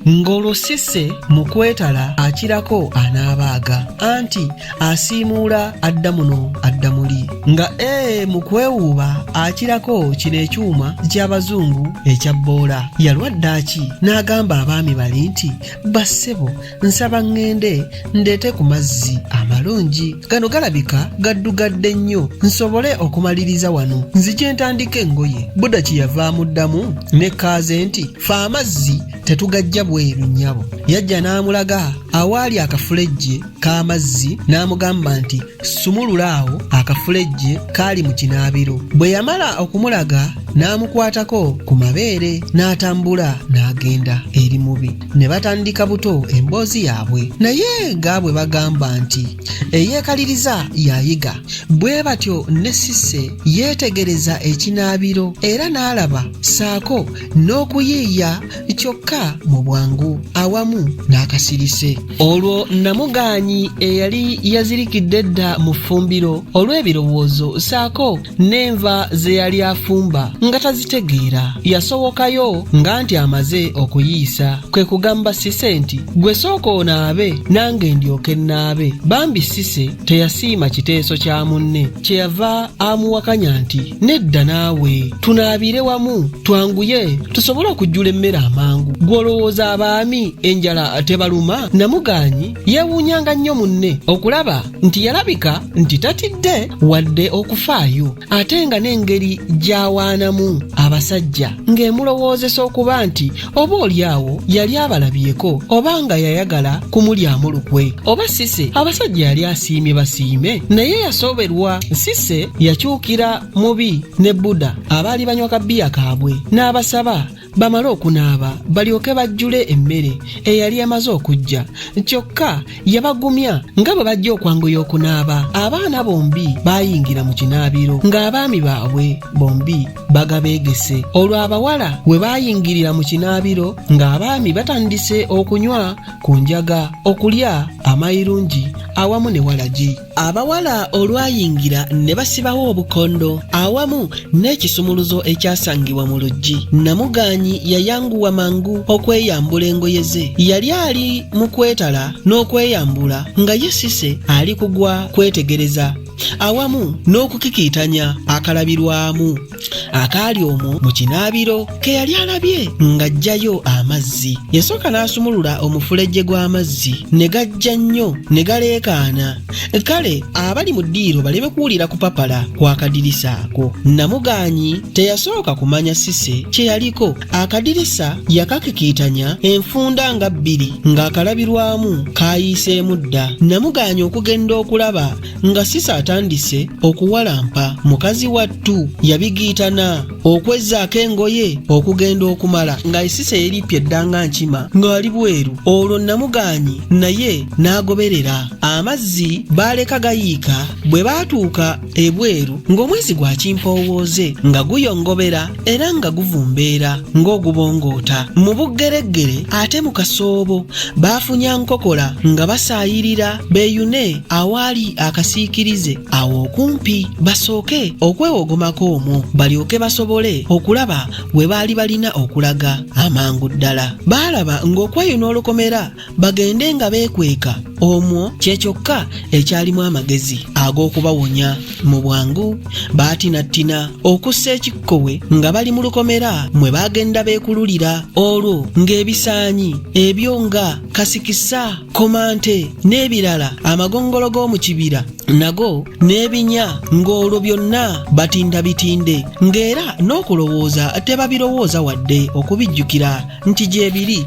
Ng'olwo Cissy mu kwetala akirako anaabaaga anti asiimuula adda muno adda muli nga ee mu kwewuuba akirako kino ekyuma ky'abazungu ekya bboola. Yalwa ddaaki n'agamba abaami bali nti bassebo nsaba ŋŋende ndeete ku mazzi amalungi gano galabika gaddugadde nnyo nsobole okumaliriza wano nzije ntandike engoye. Buda kye yava amuddamu ne kaaze nti fe amazzi tetugajja bweru nnyabo. Yajja n'amulaga awaali akafulejje k'amazzi n'amugamba nti sumulula awo akafulejje kaali mu kinaabiro. Bwe yamala okumulaga n'amukwatako ku mabeere n'atambula n'agenda eri Mubi ne batandika buto emboozi yaabwe naye nga bwe bagamba nti eyeekaliriza yayiga. Bwe batyo ne Cissy yeetegereza ekinaabiro era n'alaba ssaako n'okuyiiya kyokka mu bwangu awamu n'akasirise. Olwo Namugaanyi eyali yazirikidde edda mu ffumbiro olw'ebirowoozo ssaako n'enva ze yali afumba nga tazitegeera, yasowokayo nga nti amaze okuyiisa kwe kugamba Cissy nti gwe sooka onaabe nange ndyoke nnaabe. Bambi Cissy teyasiima kiteeso kya munne kye yava amuwakanya nti nedda naawe tunaabire wamu twanguye tusobole okujjula emmere amangu. Ggwe olowooza abaami enjala tebaluma? Namugaanyi yeewuunyanga nnyo munne okulaba nti yalabika nti tatidde wadde okufaayo ate nga n'engeri gy'awaanamu abasajja ng'emulowoozesa okuba nti oba oli awo yali abalabyeko oba nga yayagala kumulyamu lukwe. Oba Cissy abasajja yali asiimye basiime naye yasoberwa. Cissy yakyukira Mubi ne Buda abaali banywa ka bbiya kaabwe n'abasaba bamale okunaaba balyoke bajjule emmere eyali emaze okujja. Kyokka yabagumya nga bwe bajja okwanguya okunaaba. Abaana bombi baayingira mu kinaabiro ng'abaami baabwe bombi bagabeegese. Olwo abawala we baayingirira mu kinaabiro ng'abaami batandise okunywa ku njaga, okulya amayirungi awamu ne walagi. Abawala olwayingira ne basibawo obukondo awamu n'ekisumuluzo ekyasangibwa mu luggi. Namugaanyi yayanguwa mangu okweyambula engoye ze. Yali ali mu kwetala n'okweyambula nga ye Cissy ali kugwa kwetegereza awamu n'okukikiitanya akalabirwamu akaali omwo mu kinaabiro ke yali alabye ng'aggyayo amazzi. Yasooka n'asumulula omufulejje gw'amazzi ne gajja nnyo ne galeekaana kale abali mu ddiiro baleme kuwulira kupapala kw'akadirisa ako. Namugaanyi teyasooka kumanya Cissy kye yaliko. Akadirisa yakakikiitanya enfunda nga bbiri ng'akalabirwamu kaayiiseemu dda. Namugaanyi okugenda okulaba nga Cissy atandise okuwalampa mukazi wattu yabigiitana okwezzaako engoye okugenda okumala nga Cissy yeerippye dda nga nkima ng'ali bweru olwo Namugaanyi naye n'agoberera. Amazzi baaleka gayiika bwe baatuuka ebweru ng'omwezi gwa kimpoowooze nga guyongobera era nga guvumbeera ng'ogubongoota mu buggereggere ate mu kasoobo baafunya nkokola nga basaayirira beeyune awaali akasiikirize awo okumpi basooke okwewogomako omwo balyoke basobole okulaba we baali balina okulaga amangu ddala baalaba ng'okweyuna olukomera bagende nga beekweka omwo kye kyokka ekyalimu amagezi ag'okubawonya mu bwangu. Baatinattina okussa ekikkowe nga bali mu lukomera mwe baagenda beekululira olwo ng'ebisaanyi ebyo nga kasikisa, komante n'ebirala, amagongolo g'omu kibira nago n'ebinya ng'olwo byonna batinda bitinde ng'era n'okulowooza tebabirowooza wadde okubijjukira nti gyebiri.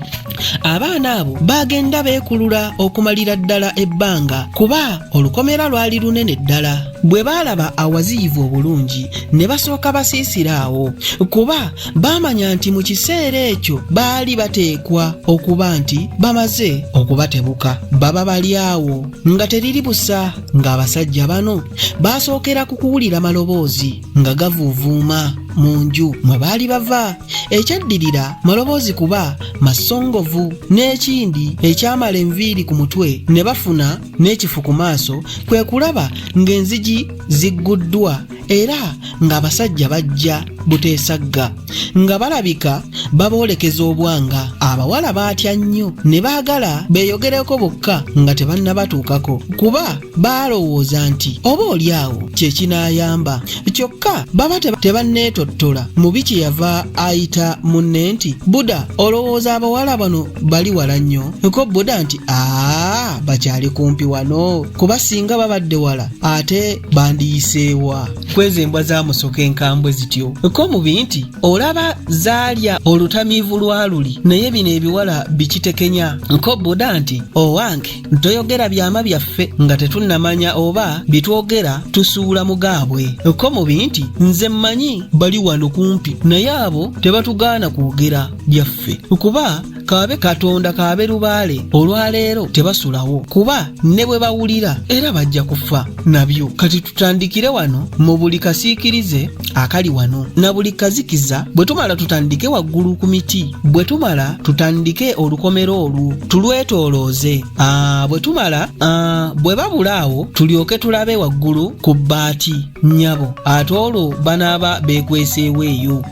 Abaana abo baagenda beekulula okumalira ddala ebbanga kuba olukomera lwali lunene ddala. Bwe baalaba awaziyivu obulungi ne basooka basiisira awo kuba baamanya nti mu kiseera ekyo baali bateekwa okuba nti bamaze okubatebuka. Baba bali awo nga teriri busa ng'abasajja bano baasookera ku kuwulira maloboozi nga gavuuvuuma mu nju mwe baali bava. Ekyaddirira maloboozi kuba masongovu n'ekindi ekyamala enviiri ku mutwe ne bafuna n'ekifu ku maaso kwe kulaba ng'enzigi zigguddwa. era ng'abasajja bajja buteesagga nga balabika baboolekeza obwanga. Abawala baatya nnyo ne baagala beeyogereko bokka nga tebannabatuukako kuba baalowooza nti oba oli awo kye kinaayamba. Kyokka baba tebanneetottola, Mubi kye yava ayita munne nti, Buda, olowooza abawala bano bali wala nnyo? Ko Buda nti, Aa, bakyali kumpi wano, kuba singa babadde wala ate bandiyiseewa? Kwezo embwa za Musoke enkambwe zityo. Ko Mubi nti, Olaba zaalya olutamiivu lwa luli, naye bino ebiwala bikitekenya. Ko Buda nti, Owange, toyogera byama byaffe nga tetunnamanya oba bye twogera tusuula mu gaabwe. Ko Mubi nti, Nze mmanyi bali wano kumpi, naye abo tebatugaana kwogera byaffe, kuba kaabe Katonda kaabe lubaale, olwaleero tebasulawo, kuba ne bwe bawulira era bajja kufa nabyo. Kati tutandikire wano mu buli kasiikirize akali wano na buli kazikiza, bwe tumala tutandike waggulu ku miti, bwe tumala tutandike olukomera olwo tulwetoolooze, bwe tumala bwe babula awo tulyoke tulabe waggulu ku bbaati, nnyabo, ate olwo banaaba beekweseewo eyo.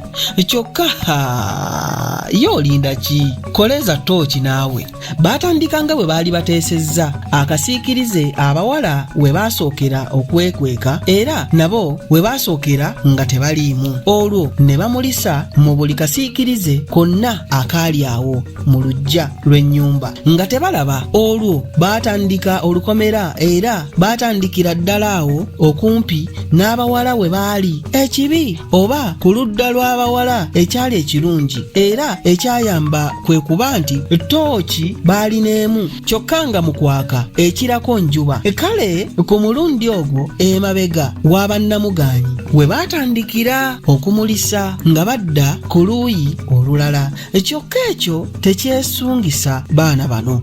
Kyokka ha, ye olinda ki? Koleeza ttooki naawe. Baatandika nga bwe baali bateesezza. Akasiikirize abawala we baasookera okwekweka era nabo we baasookera nga tebaliimu. Olwo ne bamulisa mu buli kasiikirize konna akaali awo mu luggya lw'ennyumba nga tebalaba. Olwo baatandika olukomera era baatandikira ddala awo okumpi n'abawala we baali. Ekibi oba ku ludda lw'abawala ekyali ekirungi era ekyayamba kwe kuba nti ttooki baalina emu kyokka nga mu kwaka ekirako njuba. Kale ku mulundi ogwo emabega wa bannamugaanyi we baatandikira okumulisa nga badda ku luuyi olulala. Kyokka ekyo tekyesungisa baana bano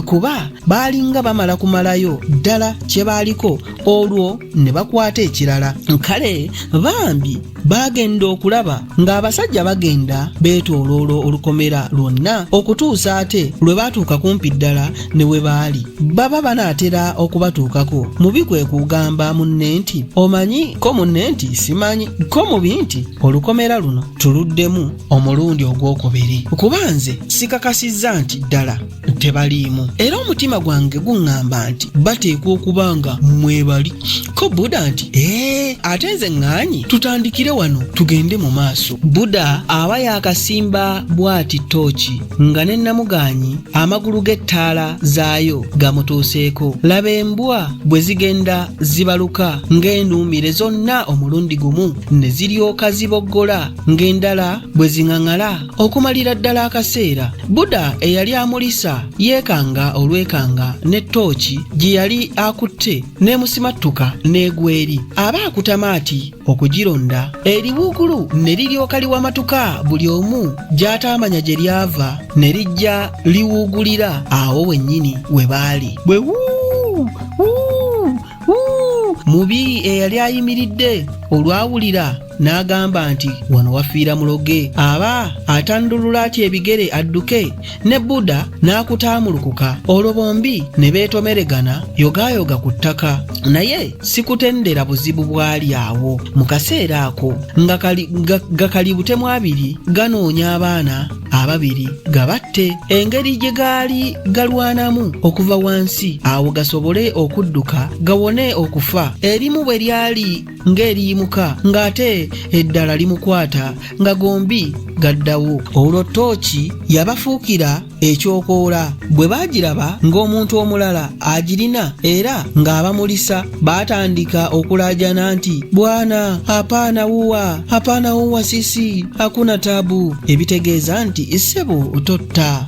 kuba baalinga bamala kumalayo ddala kye baaliko olwo ne bakwata ekirala. Kale bambi baagenda okulaba ng'abasajja bagenda beetooloola olukomera lwonna okutuusa ate lwe baatuuka kumpi ddala ne we baali. Baba banaatera okubatuukako, Mubi kwe kugamba munne nti, Omanyi? Ko munne nti, Simanyi. Ko Mubi nti, Olukomera luno tuluddemu omulundi ogwokubiri, kuba nze sikakasizza nti ddala tebaliimu, era omutima gwange guŋŋamba nti bateekwa okuba nga mwebali. Ko Buda nti, Ee, ate nze ŋŋaanyi tutandikire wano tugende mu maaso. Buda aba yaakasimba bw'ati ttooki nga ne Namugaanyi amagulu g'ettaala zaayo gamutuuseeko. Laba embwa bwe zigenda zibaluka ng'enuumire zonna omulundi gumu ne ziryoka ziboggola ng'endala bwe ziŋaŋala okumalira ddala akaseera. Buda eyali amulisa yeekanga olwekanga ne ttooki gye yali akutte n'emusimattuka n'egwa eri. Aba akutama ati okugironda, eriwuugulu ne liryoka liwamatuka buli omu gy'ataamanya gye lyava ne lijja liwuugulira awo wennyini we baali. Bwe wuu! Wuu! Wuu! Mubi eyali ayimiridde olwawulira n'agamba nti wano wafiira muloge. Aba atandulula ati ebigere adduke ne Buda n'akutaamulukuka, olwo bombi ne beetomeregana yogaayoga ku ttaka. Naye sikutendera buzibu bwali awo mu kaseera ako nga gakali butemu abiri ganoonya abaana ababiri gabatte engeri gye gaali galwanamu okuva wansi awo gasobole okudduka gawone okufa. Erimu bwe lyali ng'eriyimuka ng'ate eddala limukwata nga gombi gaddawo. Olwo ttooki yabafuukira ekyokoola. Bwe baagiraba ng'omuntu omulala agirina era ng'abamulisa, baatandika okulaajana nti, Bwana, hapana wuwa, hapana wuwa sisi, hakuna tabu, ebitegeeza nti ssebo totta.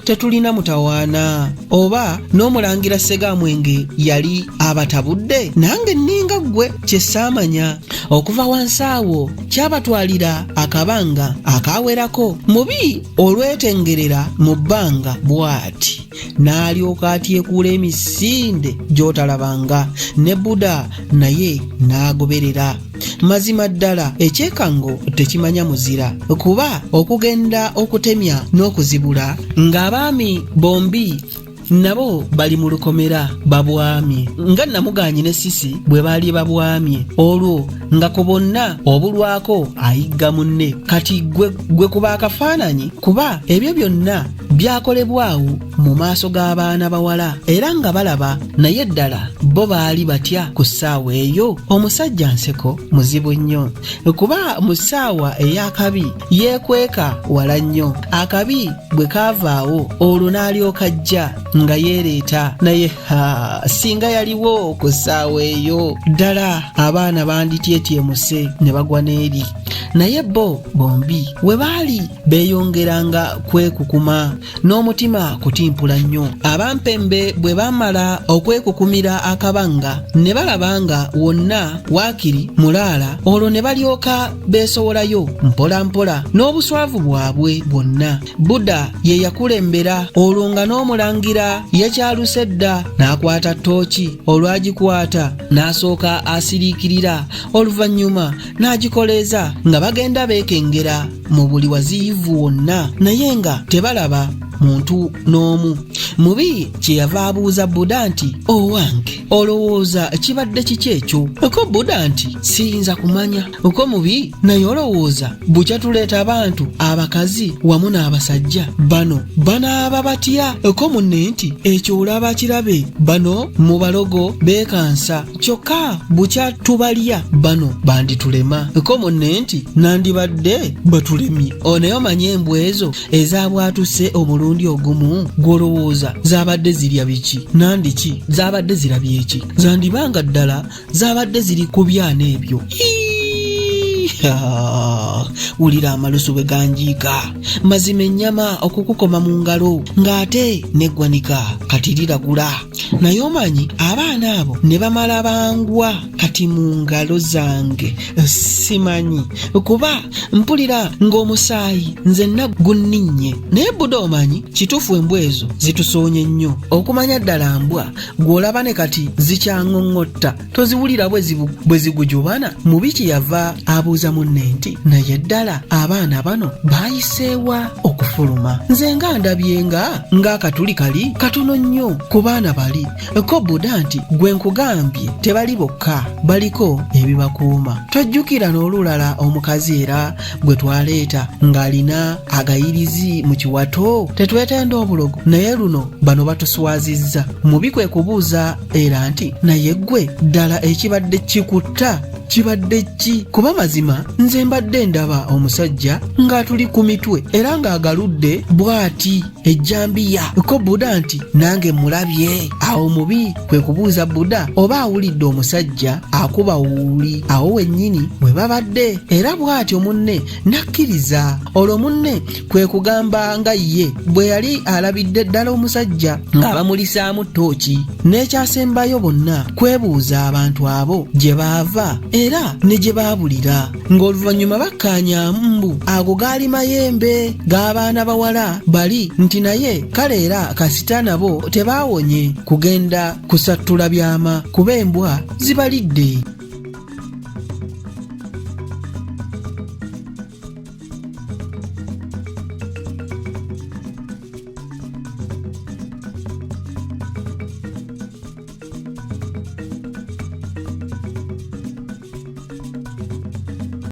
Tetulina mutawaana. Oba n'omulangira Ssegaamwenge yali abatabudde? Nange nninga ggwe kye saamanya. Okuva wansi awo kyabatwalira akabanga akaawerako. Mubi olwetengerera mu bbanga bw'ati n'alyoka atyekuula emisinde gy'otalabanga, ne Buda naye n'agoberera. Mazima ddala ekyekango tekimanya muzira, kuba okugenda okutemya n'okuzibula ng'abaami bombi Nabo bali mu lukomera babwamye nga Namugaanyi ne Sisi bwe baali babwamye, olwo nga ku bonna obulwako ayigga munne. Kati gwe, gwe kuba akafaananyi, kuba ebyo byonna byakolebwawo mu maaso g'abaana bawala era nga balaba. Naye ddala bo baali batya ku ssaawa eyo? Omusajja Nseko muzibu nnyo, kuba mu ssaawa ey'akabi yeekweka wala nnyo. Akabi bwe kaavaawo olwo n'alyoka ajja nga yeereeta. Naye ha, singa yaliwo ku ssaawa eyo, ddala abaana bandityetyemuse ne bagwa n'eri. Naye bo bombi we baali beeyongeranga kwekukuma n'omutima kutimpula nnyo. Abampembe bwe baamala okwekukumira akabanga ne balaba nga wonna waakiri mulaala, olwo ne balyoka beesowolayo mpola mpola n'obuswavu bwabwe bwonna. Buda ye yakulembera, olwo nga n'omulangira yakyaluse dda n'akwata ttooki. Olwagikwata n'asooka asiriikirira, oluvannyuma n'agikoleeza nga bagenda beekengera mu buli waziyivu wonna, naye nga tebalaba muntu n'omu. Mubi kyeyava abuuza Buda nti, owange, olowooza kibadde kiki ekyo? Ko Buda nti, siyinza kumanya. Ko Mubi, naye olowooza bukya tuleeta abantu abakazi wamu n'abasajja bano banaaba batya? Ko munne nti, ekyo olaba kirabe, bano mu balogo beekansa, kyokka bukya tubalya bano banditulema. Ko munne nti, nandibadde batulemye. Onaye omanye embwa ezo ezabwatuse omulundi ogumu, gw'olowooza zaabadde zirya biki? Nandiki zaabadde zirabye ki? Zandibanga ddala zaabadde ziri ku byana ebyo. Wulira amalusu bwe ganjiika. Mazima ennyama okukukoma mu ngalo ng'ate n'eggwanika kati liragula. Naye omanyi abaana abo ne bamala bangwa kati mu ngalo zange, simanyi kuba mpulira ng'omusaayi nzenna gunninnye. Naye Buda omanyi kituufu, embwa ezo zitusoonye nnyo. Okumanya ddala mbwa gw'olaba ne kati zikyaŋoŋotta, toziwulira bwe zigujubana? Mubi kyeyava abuuza munne nti, naye ddala abaana bano baayiseewa okufuluma? Nze nga ndabye nga ng'akatuli kali katono nnyo ku baana bali. Ko Buda nti, gwe nkugambye tebali bokka, baliko ebibakuuma. Tojjukira n'olulala omukazi era gwe twaleeta ng'alina agayirizi mu kiwato? Tetwetenda obulogo, naye luno bano batuswazizza. Mubi kwe kubuuza era nti, naye ggwe ddala ekibadde kikutta kibadde ki? Kuba mazima nze mbadde ndaba omusajja ng'atuli ku mitwe era ng'agaludde bw'ati ejjambiya. Ko Buda nti, nange mulabye. Awo Mubi kwe kubuuza Buda oba awulidde omusajja akuba wuuli awo wennyini we babadde, era bw'atyo munne n'akkiriza. Olwo munne kwe kugamba nga ye bwe yali alabidde ddala omusajja ng'abamulisaamu ttooki. N'ekyasembayo bonna kwebuuza abantu abo gye baava era ne gye baabulira, ng'oluvannyuma bakkaanya mbu ago gaali mayembe g'abaana bawala bali, nti naye kale era kasita nabo tebaawonye kugenda kusattula byama kuba embwa zibalidde.